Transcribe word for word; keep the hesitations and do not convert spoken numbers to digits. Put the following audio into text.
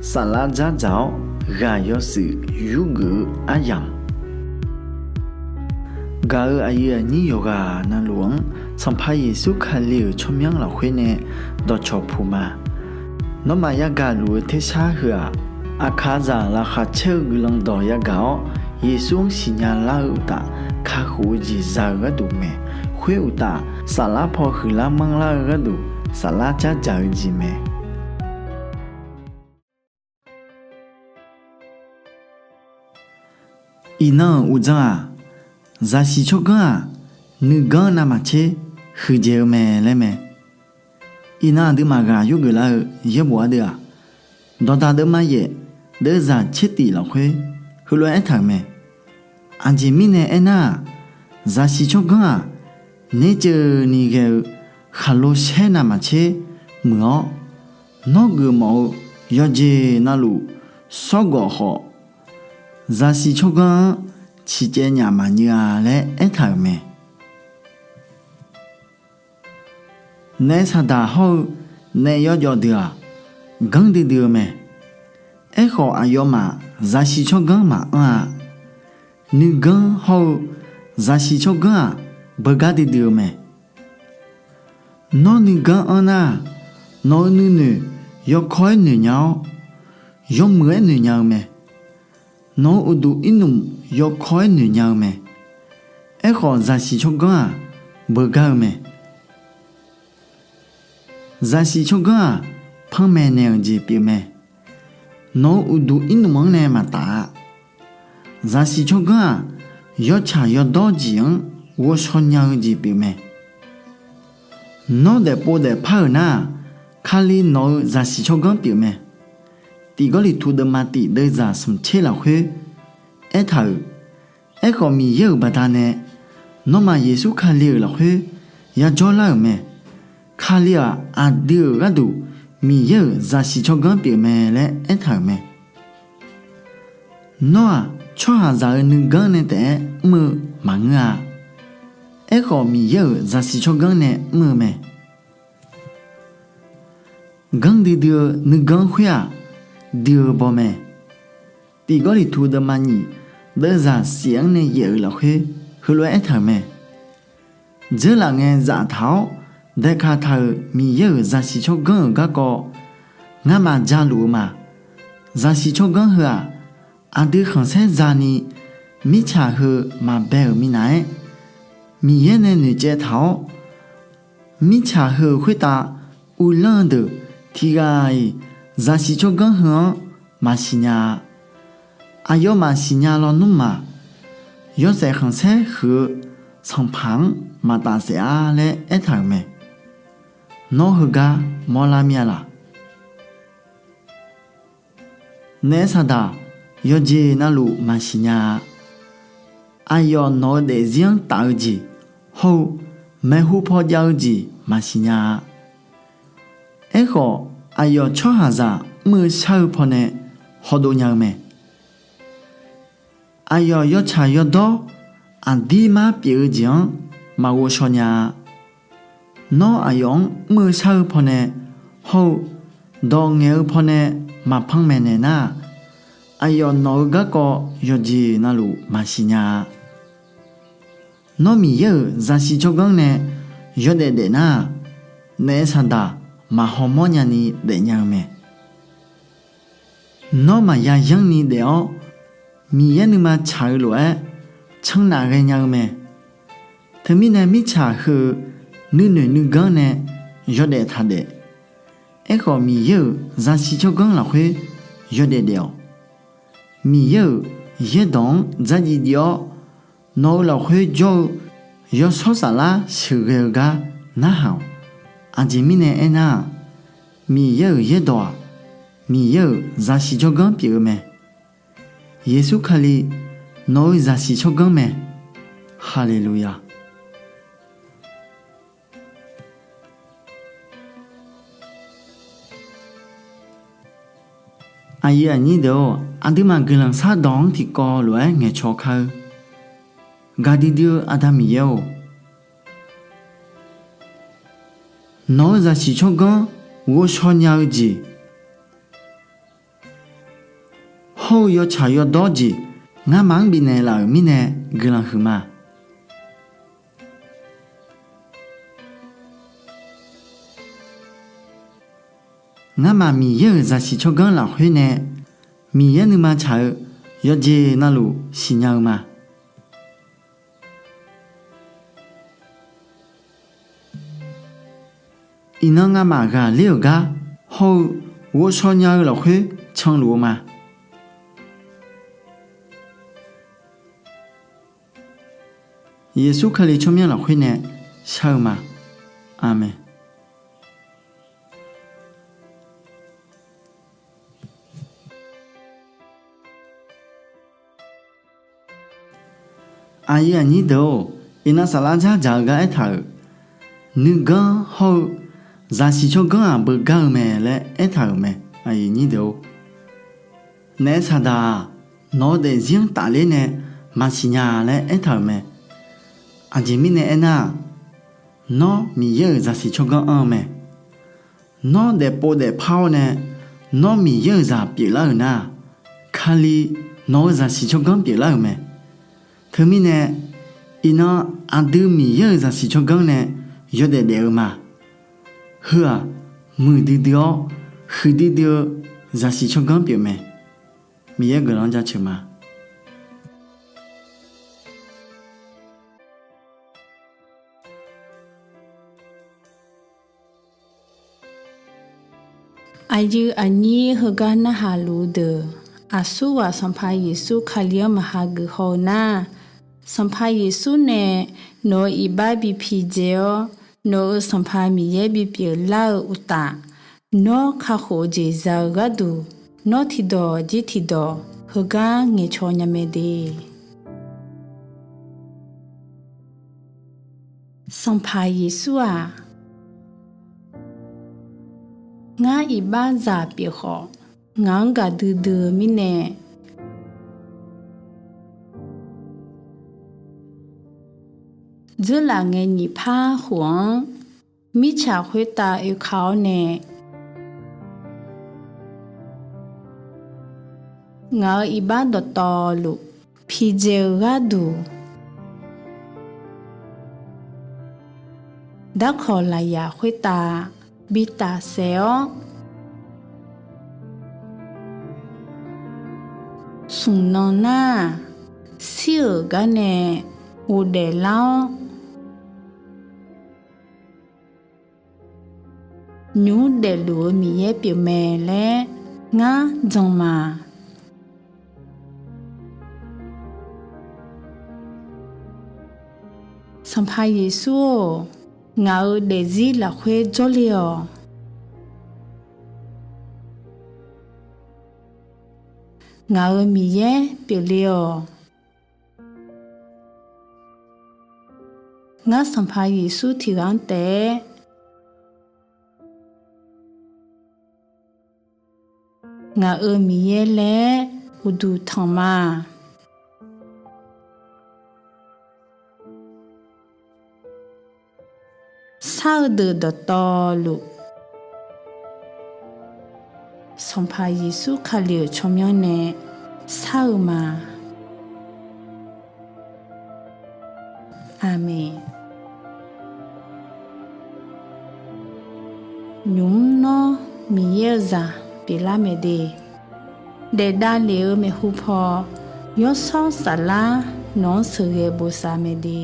Saflar dzardzaq-awr ghaq yawshuif yurgeuf-eu aryamq, gaq-euq aqyuif aqnyir yawqghaq navluf-anr Sanqpaq Yeqsur Kali-euq tsawrmyanr lafkhoer nae dawqcawq puq ma. Nawmaf yagaq luf-eu tersar heu-aq, aqkaqzaq laqkhaq caer-eu guiqlanq dawq yagaq-awr, Yeqsur-anr siqnya lar-eu uqtaf, kakhof-eu jeq za-eu gharduq mae. Khoer uqtaf, saflar paw huiqlar manrlar-eu gharduq, saflar dzardzaq-eu jeq mae. Iqnan-euq uqdzan-aq, zaqsiq tsawrganr-aq, nuiganr navmaqtser huiqdzaeq-eu mae laer mae. Iqnan aqduimaf ghaq yurgeuf lar-eu yaerbof ardeuv-aq, Dawqdaq deuvma yaef deuvzaq tser tif lafkhoer heulof-aer aertaq-euq mae. Aqjeq mirnae aernar-aq, zaqsiq tsawrganr-aq, nertseuvni ghae-eu khaqlo saer navmaqtser muiq-awr, nawr geufmawf-eu yawqjeq navluf shawrgawf khawf, zaqsiq tsawrganr-anr ciqcaev nyaf maqnyeuv-a laer aertaq-euq mae. Naef saqdaq hawr-eu naef yawjawf deuq-aq, ganr duidui-eu mae. Aerkhawf, aqyawfmaf zaqsiq tsawrganr maqanr-a. Nuiganr hawr-eu zaqsiq tsawrganr-aq, beugar duidui-eu mae. Nawr nuiganr anr nar-aq, nawq-eu nuinoeq yawkawr-aer noeqnya-awr, yawmuiq-aer noeqnya-eu mae. Nawq-eu uqduq irnmq yawkawr-aer noeqnya-eu mae. Aerkhawf, zaqsiq tsawrganr-aq, beugar-eu mae. Zaqsiq tsawrganr-aq, panmaeq naeq-euq jeq pyeuf mae. Nawq-eu uqduq irnmq-anr nae maqtaf-a. Zaqsiq tsawrganr-aq, yawtsaq yawdawr jeq-anr ghovshaw nya-eu jeq pyeuf mae. Nawr daefpov daefpar-euq nar-aq, Kali nawq-eu zaqsiq tsawrganr pyeuf mae. Tiq Gawrliqtu deuvma tif deuvzaq smq tser lafkhoer aertaq-euq, Aerkhawf, Miqyaer-euq baqdanae nawmaf Yeqsur Kali-euq lafkhoer yajawr lar-euq mae. Kali-aq, aqdui-euq gharduq Miqyaer-euq zaqsiq tsawrganr pyeuf mae laer aertaq-euq mae. Nawr-aq, tsawrhaqzaq-eu nuiganr nae taef-aer mr-eu maqngeur-a. Aerkhawf, Miqyaer-euq zaqsiq tsawrganr nae mr-eu mae. Ganr duidui-eu nuiganr khoer-aq, dui-eu baw mae. Tiq Gawrliqtu deuvma nyiq deuvzaq siq-anr nae yaef-euq lafkhoer heulof-aer aertaq-euq mae. Dzeurlaf ngae zaftaq-awr daeqkaq taq-euq Miqyaer-euq zaqsiq tsawrganr-euq garkawv ngamaf jaluf-eu ma. Zaqsiq tsawrganr heu-aq, aqdui khanqsaer zani mirtsaq heu maqbae-euq minav-aer, Miqyaer nae noeqtsaev taq-awr, mirtsaq heu-euq khoertav uvlanr-eu deuq tiqghaq-iq zaqsiq tsawrganr heu-anr maqsiq nya-a. Aqyawfmaf siqnya lawnmr-aq, yawshaef khanqsaer huiq-eu Sanqpaq-anr maqtaf saef-ar laer aertaq-euq mae. Nawr heugar mawrlar mir-a laq? Naef saqdaq yawqjeq navluf maqsiq nya-a. Aqyawf nawq-eu daefzir-anr taf-eu jeq hawr-eu maeqhu paw jav-eu jeq maqsiq nya-a. Aerkhawf, aqyawf tsawrhaqzaq mr-eu shar-eu pawnae hawdov nya-eu mae. Aqyawf yawtsaq yawdawr aqdirmar pyeuf-eu jeq-anr maqghovshaw nya-a. Nawr aqyawf-anr mr-eu shar-eu pawnae hawr-eu dawq ngaeq-eu pawnae maqpanmaeq naeq nar-aq, aqyawf nawq-eu garkawv yawqjeq navluf maqsiq nya-a. Nawr Miqyaer-euq zaqsiq tsawrganr nae yawdaef daef nar-aq, naef saqdaq maqhaw mawrnya ni daefnya-eu mae. Nawr maqya yanrni daef-awr, Miqyaer nuima tsaq-eu lof-aer cannav ghaenya-eu mae. Teumirnae mirtsaq heu-eu nuinoeq nuiganr nae yawdaef taqdaef. Aerkhawf, Miqyaer-euq zaqsiq tsawrganr lafkhoer yawdaef daef-awq. Miqyaer-euq yaerdawq-anr dzardziv dziv-awr, nawq-eu lafkhoer jawr-eu yawshawr saflar sheuqghae-eu gar narhaq-awq. Aqjeq mirnae aernar-aq, Miqyaer-euq yaerdawq-aq, Miqyaer-euq zaqsiq tsawrganr pyeuf-eu mae. Yeqsur Kali, nawq-eu zaqsiq tsawrganr mae. Haleluya! Aqyuif aqnyir deuq-or, aqduimaf guiqlanq shardawq-anr tiqkawv lof-aer ngaeqcaw kar-eu. Gaqdui dui-eu Aqda Miqyaer-or, nawq-eu zaqsiq tsawrganr ghovshaw nya-eu jeq, hawr-eu yawtsaq yawdawr jeq ngamaf-anr bifnaeq laf-euq mirnae guiqlanq huiqma. Ngamaf Miqyaer-euq zaqsiq tsawrganr lafkhoer nae Miqyaer nuima tsaq-eu yawqjeq navluf siqnya-eu ma. Iqnan ngamaf ghaqler-euq gar hawr-eu ghovshaw nya-eu lafkhoer canluf-eu ma. Yeqsur Kali tsawrmyanr lafkhoer nae shar-eu ma. Aqmeq. Aqyuif aqnyir deuq-or, iqnan saflar dzardzaq-eu gar aertaq-euq, nuiganr hawr-eu zaqsiq tsawrganr-aq beugar-eu mae laer aertaq-euq mae. Aqyuif aqnyir deuq-or, naef saqdaq-aq, nawq-eu daefzir-anr tafler nae maqsiq nya laer aertaq-euq mae. Aqjeq mirnae aernar-aq, nawr Miqyaer-euq zaqsiq tsawrganr anr-eu mae. Nawr daefpov daefpar-awr nae nawr Miqyaer-euq zaq pyeuflar-euq nar-aq, Kali nawq-eu zaqsiq tsawrganr pyeuflar-euq mae. Teumirnae, iqnan aqdui Miqyaer-euq zaqsiq tsawrganr nae yawdaef daef-eu ma. Heu-aq, muiqdui dui-awr huiqdui dui-eu zaqsiq tsawrganr pyeufmae. Miqyaer guiqlanq-anr jaceuq ma. Aqyuif aqnyir heugar narhaq luf-eu deuq, aqsurghaq Sanqpaq Yeqsur Kali-anr maqha geuf haw-eu nar, Sanqpaq Yeqsur nae nawq-euq iqbax bi pidzae-awr, nawq-euq Sanqpaq Miqyaer bipyeuf lar-eu uqtaf, nawr kakhof-eu jeq za-eu gharduq, nawr tiqdawq jir tiqdawq heugar ngaeqcaw nya mae de. Sanqpaq Yeqsur-aq, ngar iqbaxzaq pyeuf khawf, ngaq-anr gaqdui dui-eu mirnae, dzeurlaf ngae nyiq par khof-anr mirtsaq khoertav oeka-awr nae, ngaq-euq iqbax dawqtawvluf pidzae-eu gharduq, darkawq lafyaq khoertav bi tafsaef-awr, smq nan nar-aq, shir-euq gar nae ghofdaef lar-awr, nymq mr daefluf-eu Miqyaer pyeufmae laer ngar jan ma. Sanqpaq Yeqsur-or, ngaq-euq daefzir lafkhoer jawrle-awq. Ngaq-euq Miqyaer pyeufle-awq. Ngar Sanqpaq Yeqsur tiqghaq-anr taef-aer ngaq-euq Miqyaer laer uqduq tanq ma. Shar-eu deuq dawqtawvluf, Sanqpaq Yeqsur Kali-euq tsawrmyanr nae shar-eu ma. Aqmeq. Nymq mr nawr Miqyaer-eu zaq pyeuflar mae de. Daefdav lef-eu maeqhu paw, Yawshawr Saflar nawq-anr sheuqghae bosav mae de.